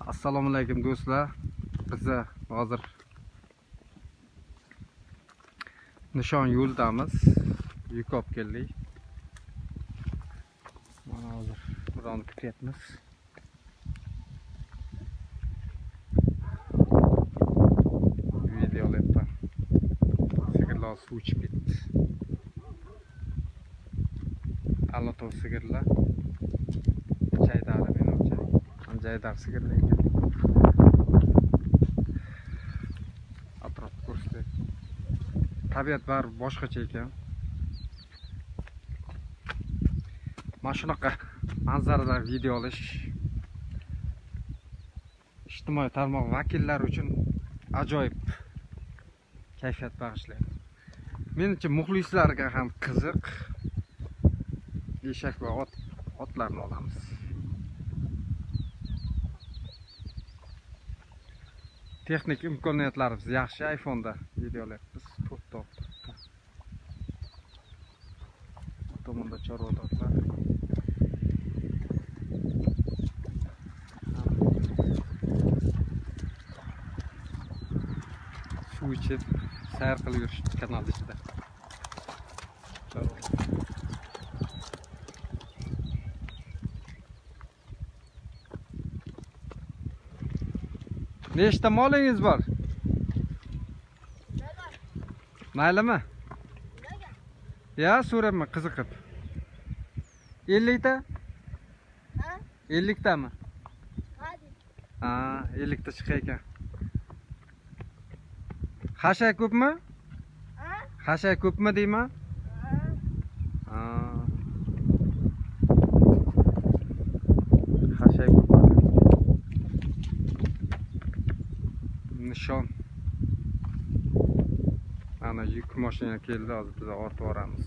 Assalomu alaykum do'stlar. Biz hozir Nishon yo'ldamiz. Yuk olib keldik. Mana hozir birovni kutyapmiz. Video olyapman. Sigirlar suv ichib ketdi. Allatov sigirlar. Jaydari menimcha. Jaydar sigirlar ekan. Atrof ko'rsatdi. Tabiat bari boshqacha ekan. Mana shunaqa manzaralar video olish ijtimoiy tarmoq vakillari uchun ajoyib kayfiyat bag'ishlaydi. Menimcha muxlislarga ham qiziq. Eshak va otlarni olamiz. Texnik imkoniyatlarimiz yaxshi. iPhone'da video olyapmiz. 4ta ot turibdi. Bu tomonda chorvadorlar. Suv ichib, sayr qilib yurishibdi kanal ichida. Nechta molingiz bor? Maylimi? Ya, so'rayapman qiziqib. 50 ta? Ha? 50 tami? Ha. Ha, 50 ta chiqar ekan. Xashak ko'pmi? Ha? Xashak ko'pmi deyman? Ha. Ha. Xashak ko'p. Nishon. Mana yuk mashina keldi, hozir biz ortib boramiz.